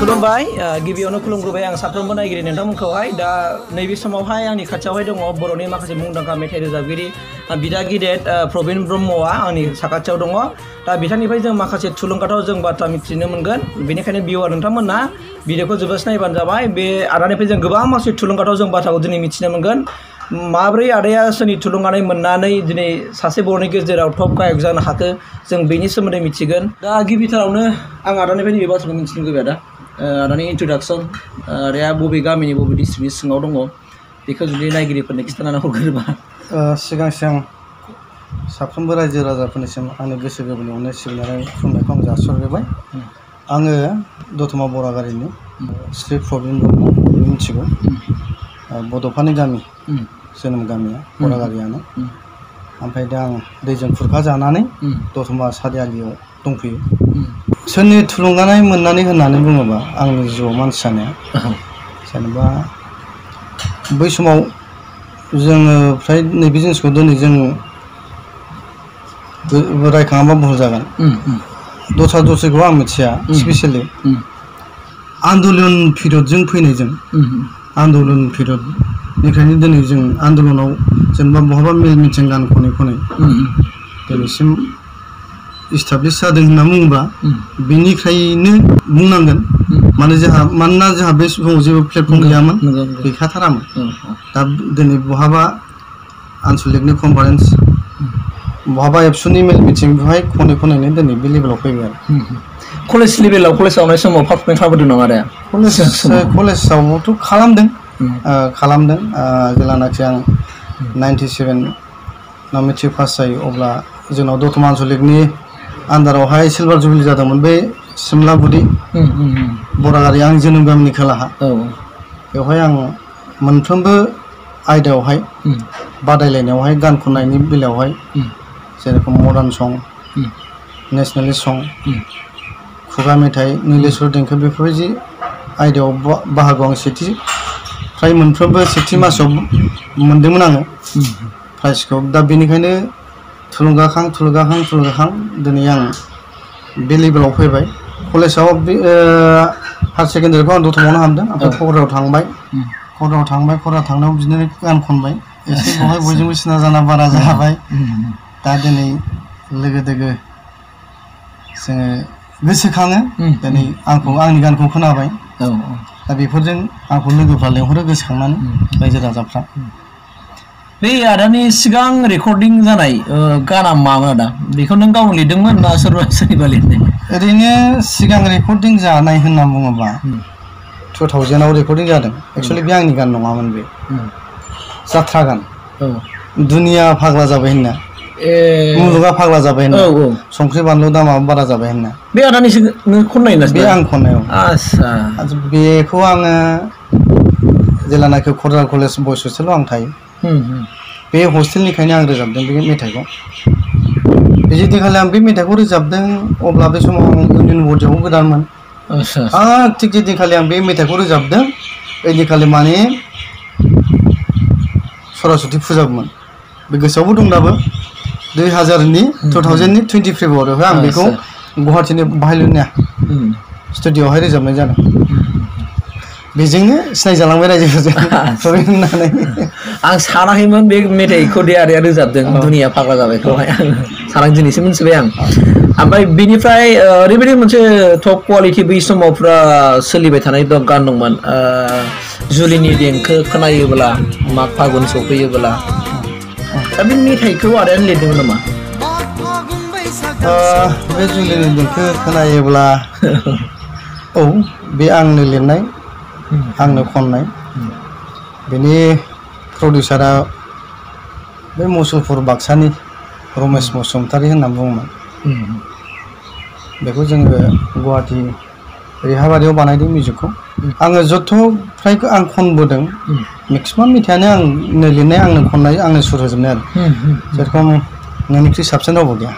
खुलुमबाय गिबियावनो खुलुमग्रोबाय आं साफ्रोमबो नायगिरि नोंथांमोनखौहाय दा नैबे समावहाय आंनि खाथियावहाय दङ बर'नि माखासे मुंदांखा मेथाइ रोजाबगिरि बिदा गिदेर प्रबिन ब्रह्मआ आंनि साखाथियाव दङ दा बिथांनिफ्राय जों माखासे थुलुंगाथाव जों बाथ्रा मिथिनो मोनगोन बेनिखायनो भिउआर नोंथांमोना भिडिअखौ जोबजासे नायबानो जाबाय बे आदानिफ्राय जों गोबां माखासे थुलुंगाथाव जों बाथ्राखौ दिनै मिथिनो मोनगोन माब्रै आदाया सोरनि थुलुंगानाय मोननानै दिनै सासे बर'नि गेजेराव टप गायक जानो हाखो जों बेनि सोमोन्दै मिथिगोन दा गिबिथारावनो आं आदानिफ्राय नैबे बाथ्राखौ मिथिनो लुबैबाय आदा आदानि इन्ट्रडाक्सन आदाया बबे गामिनि बबे डिस्ट्रिक्टनि सिङाव दङ बेखौ जुदि नायगिरिफोरनो खिन्थानानै हरग्रोबा सिगां साफ्रोमबो रायजो राजाफोरनिसिम आंनि गोसो गोरबोनि अननाय सिबिनाय खुलुमनायखौ आं जासिहरग्रोबाय आङो दतमा बरागारिनि श्री प्रबिन ब्रह्म मिथिगौ बड'फानि गामि जोनोम गामिया बरागारियानो ओमफ्राय दा आं दैजों खुरखा जानानै दतमा सारियालियाव दंफैयो सोरनि थुलुंगानाय मोननानै होननानै बुङोबा आंनि जिउआव मानसि जानाया जेनेबा बै समाव जोङो फ्राय नैबे जिनिसखौ दिनै जों रायखाङाबा भुल जागोन दस्रा दस्राखौ आं मिथिया स्पेसियेलि आन्दलन पिरियडजों फैनायजों आन्दलन पिरियडनिफ्रायनो दिनै जों आन्दलनाव जेनेबा बहाबा मेल मिटिं गान खनै खनै दिनैसिम इस्टाब्लिश जादों होनना बुङोबा बेनिफ्रायनो बुंनांगोन मानोना जोंहा बे समाव जेबो प्लेटफर्म गैयामोन गैखाथारामोन दा दिनै बहाबा आनसलिकनि कनफारेन्स बहाबा एबसुनि मेल मिटिं बेवहाय खनै खनैनो दिनै बे लेभेलाव फैबाय आरो कलेज लेभेलाव कलेजाव थांनाय समाव पारफर्मेन्स खालामदों नामा आदाया कलेजावथ' खालामदों जेब्लानाखि आं 97 मेट्रिक पास जायो अब्ला जोंनाव दतमा आनसलिकनि आन्दारावहाय सिलभार जुबिलि जादोंमोन बे सिमलागुरि बरागारि आं जोनोम गामिनि खोलाहा बेवहाय आं मोनफ्रोमबो आयदायावहाय बादायलायनायावहाय गान खननायनि बेलायावहाय जेरेखम मडार्न सं नेसनेलिस्ट सं खुगा मेथाइ नीलेश्वर देंखो बेफोरबायदि आयदायाव बाहागोआव आं फ्राय मोनफ्रोमबो सेथि मासाव मोनदोंमोन आङो प्राइजखौ दा बेनिखायनो थुलुंगाखां दिनै आं बे लेभेलाव फैबाय कलेजाव हायार सेकेन्डारिखौ आं दतमायावनो हाबदों ओमफ्राय क'क्राझाराव थांनायाव बिदिनो गान खनबाय एसे बेवहाय बयजोंबो सिना जाना बारा जाबाय दा दिनै लोगो दोगो जोङो गोसोखाङो दिनै आंनि गानखौ खोनाबाय दा बेफोरजों आंखौ लोगोफ्रा लेंहरो गोसोखांनानै रायजो राजाफ्रा बे आदानि सिगां रेकर्डिं जानाय गाना मामोन आदा बेखौ नों गावनो लिरदोंमोन ना सोरनिबा लिरनाय ओरैनो सिगां रेकर्डिं जानाय होनना बुङोबा 2000आव रेकर्डिं जादों एक्सुवेलि बे आंनि गान नङामोन बे जात्रा गान दुनिया फाग्ला जाबाय होनना मुलुगा फाग्ला जाबाय होनना संख्रि बानलु दामा बारा जाबाय होनना बे आदानि खननाय ना बे आं खननायाव आच्छा बेखौ आङो जेलानाखि क'क्राझार कलेज बयस हस्टेलाव आं थायो बे हस्टेलनिखायनो आं रोजाबदों बे मेथाइखौ जेदिनखालि आं बे मेथाइखौ रोजाबदों अब्ला बे समाव आं इउनियन बर्डआव गोदानमोन थिग जेदिनखालि आं बे मेथाइखौ रोजाबदों ओइदिनखालि माने सरस्वती फुजामोन बे गोसोआवबो दं दाबो 2000नि 20 फेब्रुवारियावहाय आं बेखौ गुवाहाटीनि भायलिनिया स्टुडिअ'आवहाय रोजाबनाय जादों बेजोंनो सिनायजालांबाय रायजोफोरजों होननानै आं सानाखैमोन बे मेथाइखौ दे आदाया रोजाबदों दुनिया फाग्ला जाबायखौहाय सानाखै दिनैसो मिथिबाय आं ओमफ्राय बिनिफ्राय ओरैबायदि मोनसे टप क्वालिटि बै समाव फुरा सोलिबाय थानाय गान दंमोन जुलिनि देंखो खोनायोब्ला माग फागुन सफैयोब्ला दा बे मेथाइखौ आदायानो लिरदोंमोन नामा बे जुलिनि देंखो खोनायोब्ला औ बे आंनो लिरनाय आंनो खननाय बेनि प्रडिउसारा बे मुसलपुर बाक्सानि रमेश बसुमतारी होनना बुङोमोन बेखौ जोङो गुवाहाटी रिहाबारियाव बानायदों मिउजिकखौ आङो जथ' फ्राय आं खनबोदों मेक्सिमाम मेथाइआनो आंनो लिरनाय आंनो खननाय आंनो सुर होजोबनाय आरो जेरखम नोंनिख्रुइ साबसिन रावबो गैया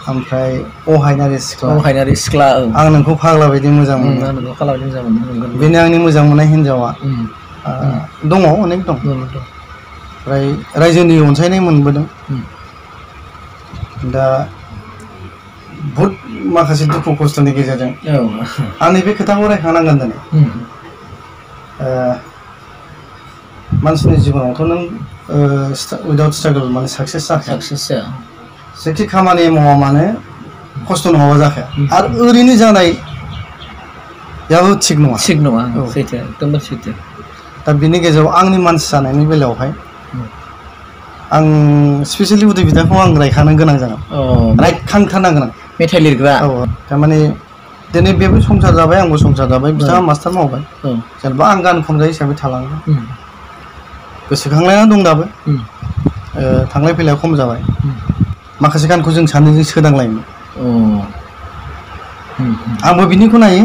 ओमफ्राय अहायनारि सिख्ला आं नोंखौ फाग्ला बायदि मोजां मोनो बेनो आंनि मोजां मोननाय हिन्जावा दङ अनेक दं ओमफ्राय रायजोनि अनसायनाय मोनबोदों दा बहुद माखासे दुखु खस्थ'नि गेजेरजों आं नैबे खोथाखौ रायखांनांगोन दिनै मानसिनि जिबनावथ' नों उइदाउट स्ट्रागल माने साक्सेस जाखाया जेखि खामानि मावा मानो खस्थ' नङाबा जाखाया आरो ओरैनो जानायाबो थिग नङा सैथो एकदम सैथो दा बिनि गेजेराव आंनि मानसि जानायनि बेलायावहाय आं स्पेसियेलि उदै बिदाखौ आं रायखांनो गोनां जागोन रायखांथारनांगोन आं मेथाइ लिरग्रा थारमाने दिनै बेबो संसार जाबाय आंबो संसार जाबाय बिथाङा मास्टार मावबाय जेनेबा आं गान खनग्रा हिसाबै थालांगोन गोसोखांलायना दं दाबो थांलाय फैलाया खम जाबाय माखासे गानखौ जों सानैजों सोदांलायोमोन आंबो बिनिखौ नायो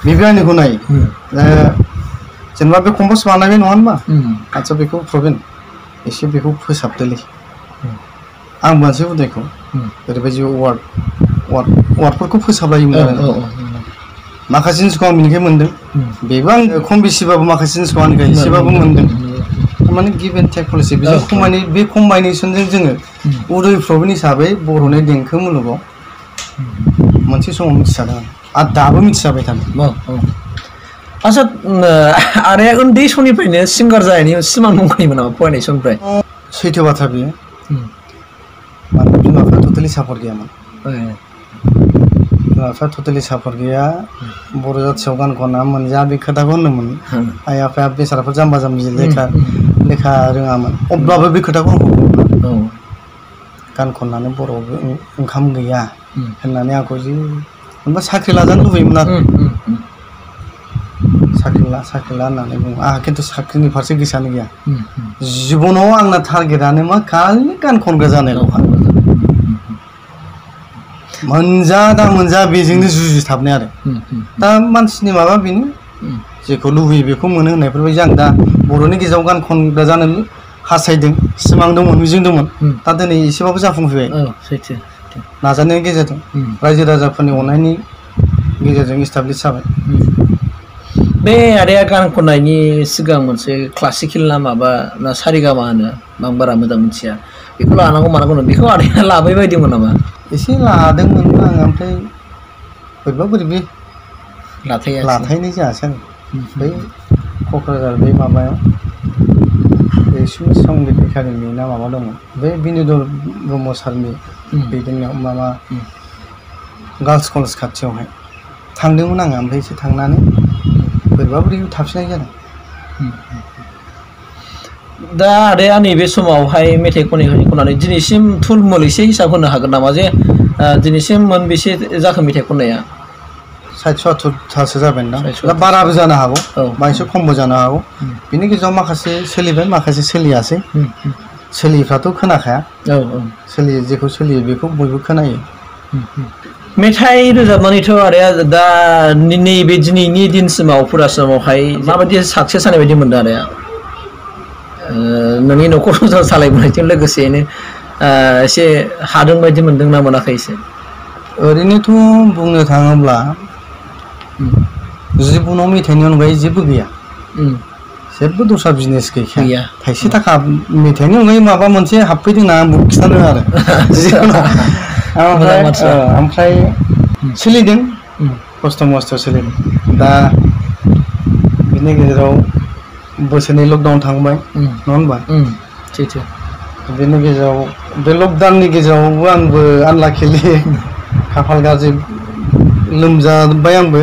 बेबो आंनिखौ नायो जेनेबा बे कम्प'ज बानायबाय नङा होनबा आदसा बेखौ प्रबिन एसे बेखौ फोसाबदोलै आं मोनसे उदैखौ ओरैबायदि वार्डफोरखौ फोसाबलायोमोन आरो माखासे जिनिसखौ आं बिनिखाय मोन्दों बेबो आं खम बेसेबाबो माखासे जिनिसखौ आंनिखाय एसेबाबो मोन्दों थारमाने गिभ एन्ड टेक पलिसि बे कम्बाइनेसनजों जोङो उदय प्रबिन हिसाबै बर'नि देंखो मुलुगाव मोनसे समाव मिथिजादों आरो दाबो मिथिजाबाय थादों आच्छा आदाया उन्दै समनिफ्रायनो सिंगार जानायनि सिमां दंखायोमोन नामा फरायनाय समनिफ्राय सैथो बाथ्रा बेयो माने बिमा बिफाया टटेलि सापर्ट गैयामोन बिमा बिफाया टटेलि सापर्ट गैया बर' जाथियाव गान खना मोनजा बे खोथाखौ होनोमोन आइ आफाया बेसाराफोर जाम्बा जाम्बि लेखा रोङामोन अब्लाबो बे खोथाखौ बुङोमोन गान खननानै बर'आवबो ओंखाम गैया होननानै आंखौ जि जेनेबा साख्रि लाजानो लुबैयोमोन आरो साख्रि ला होननानै बुङो आंहा खिन्थु साख्रिनि फारसे गोसोआनो गैया जिबनाव आंना टारगेटआनो मा खालि गान खनग्रा जानायल'खा मोनजा दा मोनजा बेजोंनो जुजिथाबनाय आरो दा मानसिनि माबा बेनो जेखौ लुबैयो बेखौ मोनो होननायफोरबायदि आं दा बर'नि गेजेराव गान खनग्रा जानो हास्थायदों सिमां दंमोन मिजिं दंमोन दा दिनै एसेबाबो जाफुंफैबाय नाजानायनि गेजेरजों रायजो राजाफोरनि अननायनि गेजेरजों इस्टाब्लिश जाबाय बे आदाया गान खननायनि सिगां मोनसे क्लासिकेल ना माबा ना सारिगामा होनो आं बारा मोजां मिथिया बेखौ लानांगौ मानांगौ बेखौ आदाया लाबाय बायदोंमोन नामा एसे लादोंमोन आं ओमफ्राय बोरैबा लाथायनाय जायासै आं बै क'क्राझार बे माबायाव रिसुल संगित एकाडेमि ना माबा दंमोन बे बिनोदर ब्रह्म सारनि दैदेननायाव माबा गार्लस कलेज खाथियावहाय थांदोंमोन आङो ओमफ्राय एसे थांनानै बोरैबा थाबसिननाय जादों दा आदाया नैबे समावहाय मेथाइ खननानै दिनैसिम थुलमुल एसे हिसाब होनो हागोन नामा जे दिनैसिम मोनबेसे जाखो मेथाइ खननाया 60-70थासो जाबाय ना दा बाराबो जानो हागौ बा एसे खमबो जानो हागौ बिनि गेजेराव माखासे सोलिबाय माखासे सोलियासै सोलिफ्राथ' खोनाखाया सोलियो जेखौ सोलियो बेखौ बयबो खोनायो मेथाइ रोजाबनानैथ' आदाया दा नैबे दिनैनि दिनसिमाव फुरा समावहाय माबायदि साक्सेस जानाय बायदि मोनदों आदाया नोंनि न'खर संसार सालायबोनायजों लोगोसेनो एसे हादों बायदि मोनदों ना मोनाखै एसे ओरैनोथ' बुंनो थाङोब्ला जिबनाव मेथाइनि अनगायै जेबो गैया जेबो दस्रा बिजनेस गैखाया थाइसे थाखा मेथाइनि अनगायै माबा मोनसे हाबफैदों ना आंबो खिथानो आरो ओमफ्राय सोलिदों खस्थ' मस्थ' सोलिदों दा बिनि गेजेराव बोसोरनै लकडाउन थांबाय नङा होनबा बेनि गेजेराव बे लकडाउननि गेजेरावबो आंबो आनलाकिलि खाफाल गाज्रि लोमजाबाय आंबो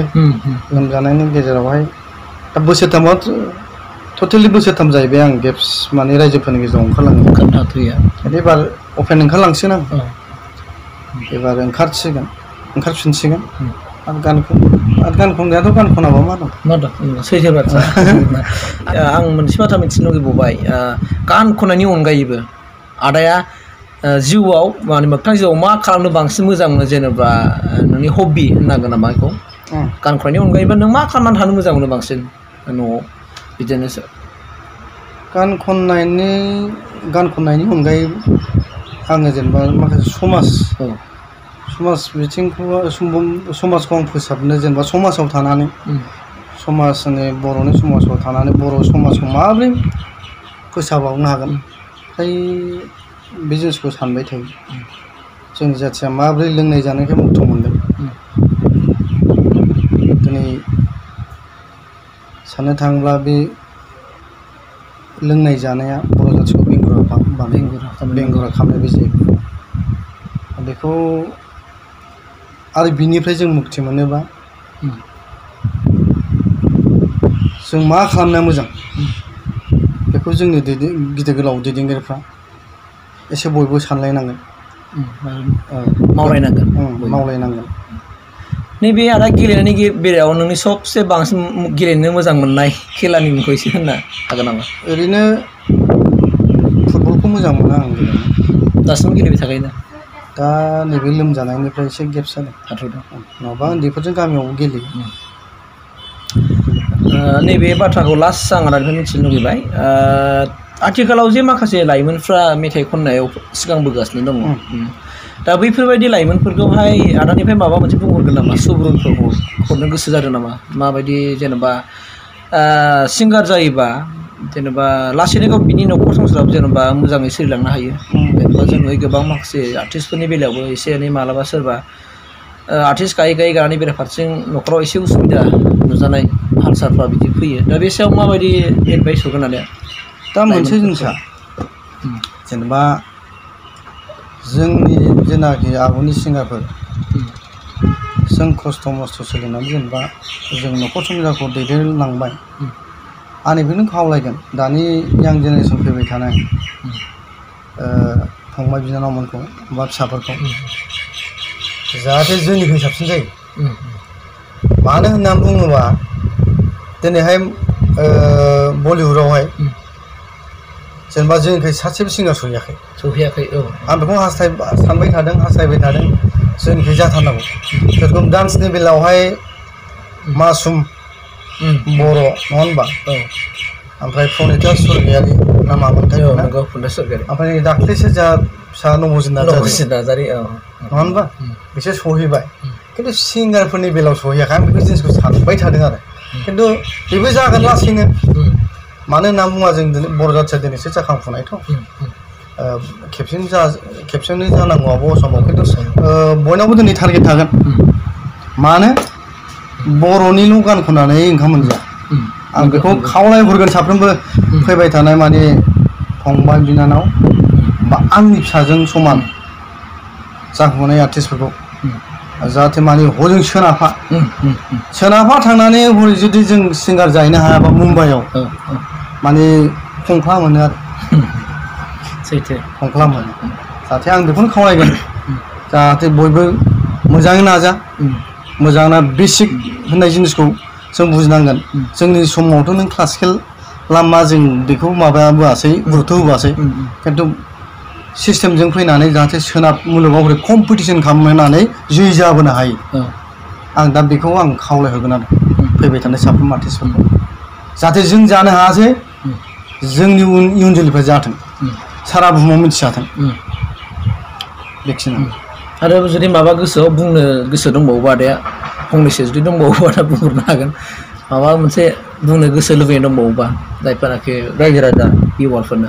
लोमजानायनि गेजेरावहाय दा बोसोरथामाव टटेलि बोसोरथाम जाहैबाय आं गेप्स माने रायजोफोरनि गेजेराव ओंखारलाङो एबार अपेन ओंखारलांसिगोन आं एबार ओंखारफिनसिगोन आरो गान खननायाथ' गान खनाबा मा दं सैथो बाथ्रा आं मोनसे बाथ्रा मिथिनो लुगैबावबाय गान खननायनि अनगायैबो आदाया जिउआव माने मोगथां जिउआव मा खालामनो बांसिन मोजां मोनो जेनेबा नोंनि हबि होननांगोन नामा बेखौ गान खननायनि अनगायैबो नों मा खालामनानै थानो मोजां मोनो बांसिन न'आव बिदिनोसो गान खननायनि अनगायै आङो जेनेबा माखासे समाज बिथिंखौ समाजखौ आं फोसाबनो जेनेबा समाजाव थानानै समाजनि बर'नि समाजाव थानानै बर' समाजखौ माबोरै फोसाबावनो हागोन ओमफ्राय बे जिनिसखौ सानबाय थायो जोंनि जाथिया माबोरै लोंनाय जानायनिफ्राय मुक्त मोनगोन दिनै साननो थाङोब्ला बे लोंनाय जानाया बर' जाथिखौ बेंगुरा खालामनाय बे जायो बेखौ आरो बिनिफ्राय जों मुक्ति मोनोबा जों मा खालामनाया मोजां बेखौ जोंनि गिदिर गोलाव दैदेनगिरिफ्रा एसे बयबो सानलायनांगोन मावलायनांगोन नैबे आदा गेलेनायनि बेलायाव नोंनि सबसे बांसिन गेलेनो मोजां मोननाय खेलानि मुंखौ एसे होननो हागोन नामा ओरैनो फुटबलखौ मोजां मोनो आं गेलेनो दासिम गेलेबाय थाखायोना दा नैबे लोमजानायनिफ्राय एसे गेप जादों नङाबा उन्दैफोरजों गामियाव गेलेयो नैबे बाथ्राखौ लास्ट आं आदानिफ्राय मिथिनो लुगैबाय आथिखालाव जे माखासे लाइमोनफ्रा मेथाइ खननायाव सिगांबोगासिनो दङ दा बैफोरबायदि लाइमोनफोरखौहाय आदानिफ्राय माबा मोनसे बुंहरगोन नामा सुबुरुनफोरखौ हरनो गोसो जादों नामा माबायदि जेनेबा सिंगार जायोबा जेनेबा लासैनो गाव बिनि न'खर संसाराव जेनेबा मोजाङै सोलिलांनो हायो जेनेबा जोङो गोबां माखासे आर्टिस्टफोरनि बेलायावबो एसे एनै मालाबा सोरबा आर्टिस्ट गायै गानानै बेराफारसेजों न'खराव एसे उसुबिदा नुजानाय हालसालफ्रा बिदि फैयो दा बे सायाव माबायदि एडभाइस होगोन आदाया दा मोनसे जिनिसा जेनेबा जोंनि जेनाखि आगुनि सिंगारफोर जों खस्थ' मस्थ' सोलिनानै जेनेबा जों न'खर संसारखौ दैदेनलांबाय आं बेखौनो खावलायगोन दानि यां जेनेरेसन फैबाय थानाय फंबाय बिनानावमोनखौ बा फिसाफोरखौ जाहाथे जोंनिख्रुइ साबसिन जायो मानो होननानै बुङोबा दिनैहाय बलिउडआवहाय जेनेबा जोंनिख्रुइ सासेबो सिंगार सौहैयाखै आं बेखौ सानबाय थादों हास्थायबाय थादों जोंनिख्रुइ जाथारनांगौ जेरखम डान्सनि बेलायावहाय मासुम बर' नङा होनबा ओमफ्राय प्रनिता स्वर्गियारि ना मामोनथाय ओमफ्राय दाख्लैसो जा फिसा नबजित नार्जारि नङा होनबा बिसोर सहैबाय खिन्थु सिंगारफोरनि बेलायाव सहैयाखै आं बेखौ जिनिसखौ सानबाय थादों आरो खिन्थु बेबो जागोन लासैनो मानो होनना बुङा जों बर' जाथिया दिनैसो जाखांफुनायथ' खेबसेनो जानांगौआबो असम्भब खिन्थु बयनावबो दिनै टारगेट थागोन मानो बर'निल' गान खननानै ओंखाम मोनजाया आं बेखौ खावलायहरगोन साफ्रोमबो फैबाय थानाय माने फंबाय बिनानाव बा आंनि फिसाजों समान जाखांफुनाय आर्टिस्टफोरखौ जाहाथे माने हजों सोनाबहा थांनानै हरै जुदि जों सिंगार जाहैनो हायाबा मुम्बाइआव माने खंख्ला मोनो आरो खंख्ला मोनो जाहाथे आं बेखौनो खावलायगोन जाहाथे बयबो मोजाङै नाजा मोजाङा बेसिक होननाय जिनिसखौ जों बुजिनांगोन जोंनि समावथ' नों क्लासिकेल लामा जों बेखौ माबाबोआसै गुरुत्थ' होबोआसै खिन्थु सिस्टेमजों फैनानै जाहाथे सोनाब मुलुगाव हरै कम्पिटिसन खालामनानै जै जाबोनो हायो आं दा बेखौ आं खावलायहरगोन आरो फैबाय थानाय साफ्रोम आर्टिस्टफोरखौ जाहाथे जों जानो हायासै जोंनि इयुन जोलैफ्रा जाथों सारा बुहुमाव मिथिजाथों बेखिनि आरो जुदि माबा गोसोआव बुंनो गोसो दंबावोबा आदाया फंनैसो जुदि दंबावोबा दा बुंहरनो हागोन माबा मोनसे बुंनो गोसो लुबैनाय दंबावोबा जायफोराखि रायजो राजा भिउवारफोरनो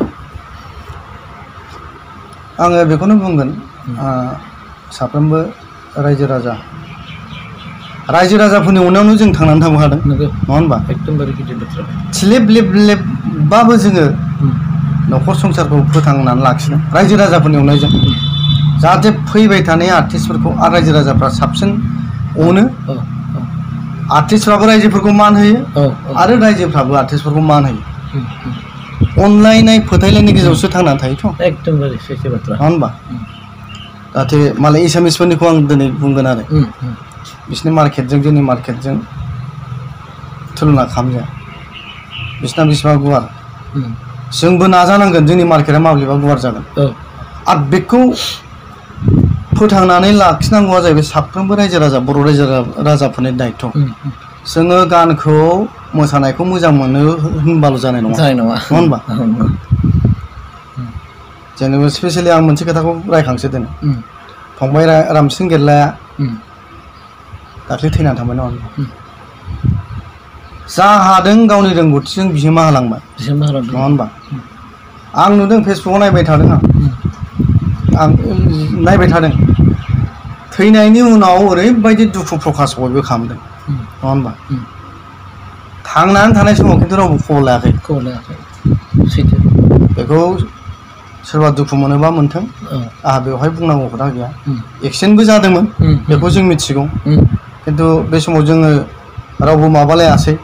आङो बेखौनो बुंगोन साफ्रोमबो रायजो राजाफोरनि अननायावनो जों थांनानै थाबो हादों नङा होनबा एकदमबारे गिदिर बाथ्रा थिलेब लेबबाबो जोङो न'खर संसारखौ फोथांनानै लाखिदों रायजो राजाफोरनि अननायजों जाहाथे फैबाय थानाय आर्टिस्टफोरखौ आरो रायजो राजाफ्रा साबसिन अनो आर्टिस्टफ्राबो रायजोफोरखौ मान होयो आरो रायजोफ्राबो आर्टिस्टफोरखौ मान होयो अनलायनाय फोथायलायनायनि गेजेरावसो थांनानै थायोथ' एकदमबारे सैथो बाथ्रा नङा होनबा जाहाथे मालाय एसामिसफोरनिखौ आं दिनै बुंगोन आरो बिसोरनि मार्केटजों जोंनि मार्केटजों तुलना खालामजाया बिसोरना बेसेबा गुवार जोंबो नाजानांगोन जोंनि मार्केटआ माब्लाबा गुवार जागोन आरो बेखौ फोथांनानै लाखिनांगौआ जाहैबाय साफ्रोमबो रायजो राजा बर' रायजो राजाफोरनि दायित्व जोङो गानखौ मोसानायखौ मोजां मोनो होनबाल' जानाय नङा नङा होनबा जेनेबा स्पेसियेलि आं मोनसे खोथाखौ रायखांसो दोनो फंबाय रामसिं गेरलाया दाख्लै थैनानै थांबाय नङा जा हादों गावनि रोंगौथिजों बिहोमा होलांबाय नङा होनबा आं नुदों फेसबुकाव नायबाय थादों आं नायबाय थादों थैनायनि उनाव ओरैबायदि दुखु प्रकाश बयबो खालामदों नङा होनबा थांनानै थानाय समाव खिन्थु रावबो खबर लायाखै बेखौ सोरबा दुखु मोनोबा मोनथों आंहा बेवहाय बुंनांगौ खोथा गैया एक्सिडेन्टबो जादोंमोन बेखौ जों मिथिगौ खिन्थु बे समाव जोङो रावबो माबालायासै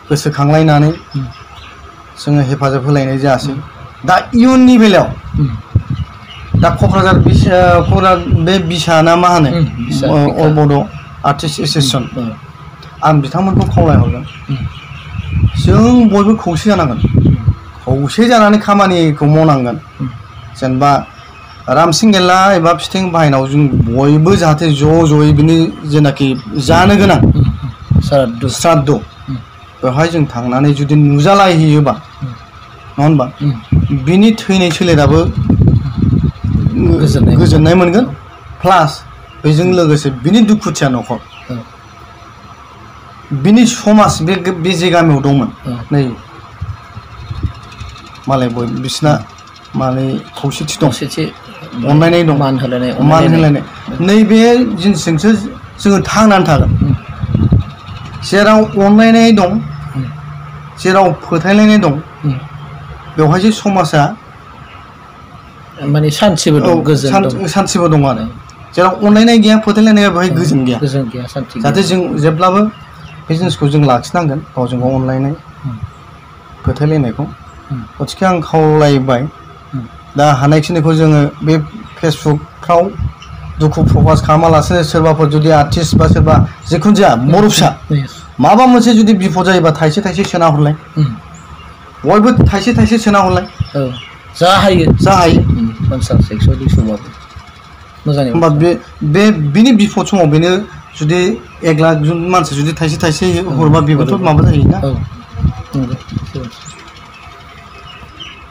गोसोखांलायनानै जोङो हेफाजाब होलायनाय जायासै दा इयुननि बेलायाव दा क'क्राझार बे बिसा ना मा होनो अल बड' आर्टिस्ट एस'सियेसन आं बिथांमोनखौ खावलायहरगोन जों बयबो खौसे जानांगोन खौसे जानानै खामानिखौ मावनांगोन जेनेबा रामसिं गेरला एबा फिथें बाहायनायाव जों बयबो जाहाथे ज'यै बिनि जेनाखि जानो गोनां श्राद्ध बेवहाय जों थांनानै जुदि नुजालायहैयोबा नङा होनबा बिनि थैनाय सोलेराबो गोजोननाय मोनगोन प्लास बेजों लोगोसे बिनि दुखुथिया न'खर बिनि समाज बे जे गामियाव दंमोन नै मालाय बिसिना माने खौसेथि दं अनलायनाय दं मान होलायनाय नैबे जिनिसजोंसो जोङो थांनानै थागोन जेराव अनलायनाय दं जेराव फोथायलायनाय दं बेवहायसो समाजा माने सान्थिबो दं सान्थिबो दं आरो जेराव अनलायनाय गैया फोथायलायनाय बेवहाय गोजोन गैया जाहाथे जों जेब्लाबो बे जिनिसखौ जों लाखिनांगोन गावजों गाव अनलायनाय फोथायलायनायखौ गथिखे आं खावलायबाय दा हानायखिनिखौ जोङो बे फेसबुकफ्राव दुखु प्रकाश खालामालासेनो सोरबाफोर जुदि आर्टिस्ट बा सोरबा जिखुनु जाया बर' फिसा माबा मोनसे जुदि बिपद जायोबा थाइसे थाइसे सोना हरलाय बयबो थाइसे थाइसे सोना हरलाय जा हायो होमबा बिनि बिपद समाव बेनो जुदि 1 लाख मानसि जुदि थाइसे थाइसे हरबा बेबोथ' माबा जायोना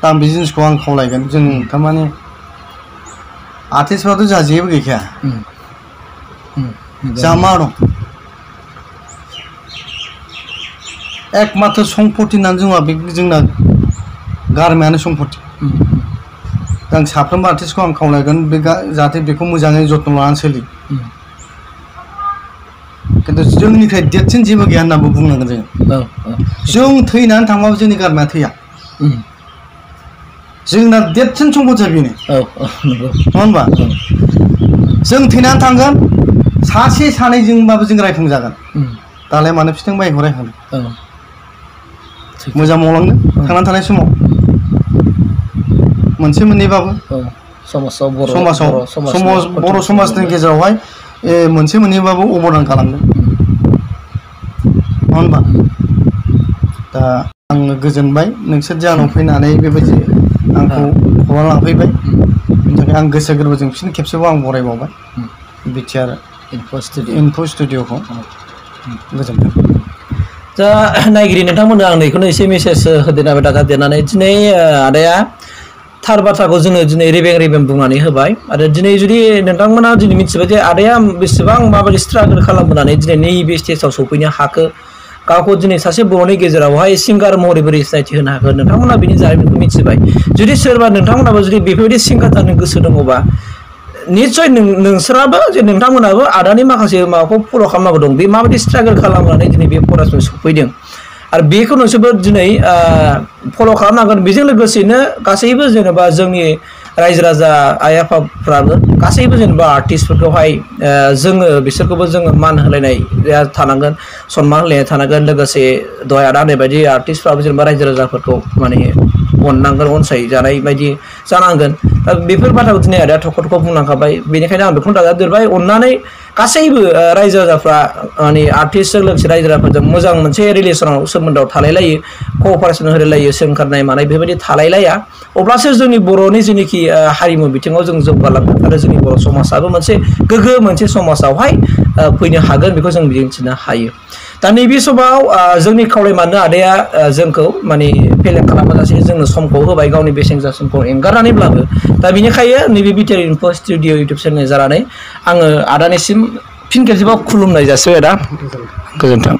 दा आं बे जिनिसखौ आं खावलायगोन जों थारमाने आर्टिस्टफ्राथ' जोंहा जेबो गैखाया जोंहा मा दं एकमात्र सम्पति होननानै जोंहा बे जोंना गारमायानो सम्पति आं साफ्रोमबो आर्टिस्टखौ आं खावलायगोन बे जाहाथे बेखौ मोजाङै जत्न लानानै सोलियो खिन्थु जोंनिफ्राय देरसिन जेबो गैया होननाबो बुंनांगोन जों थैनानै थांबाबो जोंनि गारमाया थैया जोंना देरसिन सम्पतिया बेनो नङा होनबा जों थैनानै थांगोन सासे सानैजोंबाबो जों रायखांजागोन दालाय मानो फिथें बाहायखौ रायखांदों मोजां मावलांनो थांनानै थानाय समाव मोनसे मोननैबाबो बर' समाजनि गेजेरावहाय मोनसे मोननैबाबो अबदान खालामदों नङा होनबा दा आङो गोजोनबाय नोंसोर जानाव फैनानै बेबायदि आंखौ खौरां लाफैबाय बेनि थाखाय आं गोसो गोरबोजों फिन खेबसेबाव आं बरायबावबाय बिटिआर इनफ' स्टुडिअखौ गोजोनथों दा नायगिरि नोंथांमोननो आं बेखौनो एसे मेसेज होदेरनाय दाजाबदेरनानै दिनै आदाया थार बाथ्राखौ जोङो दिनै रेबें बुंनानै होबाय आरो दिनै जुदि नोंथांमोना दिनै मिथिबाय जे आदाया बेसेबां माबायदि स्ट्रागोल खालामबोनानै दिनै नैबे स्टेजाव सफैनो हाखो गावखौ दिनै सासे बर'नि गेजेरावहाय सिंगार महरै बोरै सिनायथि होनो हाखो नोंथांमोना बिनि जारिमिनखौ मिथिबाय जुदि सोरबा नोंथांमोनाबो जुदि बेफोरबायदि सिंगार जानो गोसो दङबा निश्चय नोंसोराबो जे नोंथांमोनाबो आदानि माखासे माबाखौ फल' खालामनांगौ दं बे माबायदि स्ट्रागोल खालामनानै दिनै बे फरायसालियाव सफैदों आरो बेखौ नोंसोरबो दिनै फल' खालामनांगोन बेजों लोगोसेनो गासैबो जेनेबा जोंनि रायजो राजा आइ आफाफ्राबो गासैबो जेनेबा आर्टिस्टफोरखौहाय जोङो बिसोरखौबो जोङो मान होलायनाय थानांगोन सनमान होलायनाय थानांगोन लोगोसे दहाय आदा होननाय बायदि आर्टिस्टफ्राबो जेनेबा रायजो राजाफोरखौ माने अननांगोन अनसायजानाय बायदि जानांगोन दा बेफोर बाथ्राखौ दिनै आदाया थख' बुंलांखाबाय बेनिखायनो आं बेखौनो दाजाबदेरबाय अननानै गासैबो रायजो राजाफ्रा माने आर्टिस्टजों लोगोसे रायजो राजाफोरजों मोजां मोनसे रिलेसनाव सोमोन्दोआव थालायलायो कअपारेसन होलायलायो सोंखारनाय मानाय बेबायदि थालायलाया अब्लासो जोंनि बर'नि जेनोखि हारिमु बिथिङाव जों जौगालांगोन आरो जोंनि बर' समाजाबो मोनसे गोग्गो मोनसे समाजावहाय फैनो हागोन बेखौ जों मिजिंथिनो हायो दा नैबे समाव जोंनि खावलायमानो आदाया जोंखौ माने फेलें खालामाजासे जोंनो समखौ होबाय गावनि बेसेन गोसा समखौ एंगारनानैब्लाबो दा बेनिखायनो नैबे BTR info studio YouTube channel जानानै आङो आदानिसिम फिन खेबसेबाव खुलुमनाय जासिबाय आदा गोजोन्थों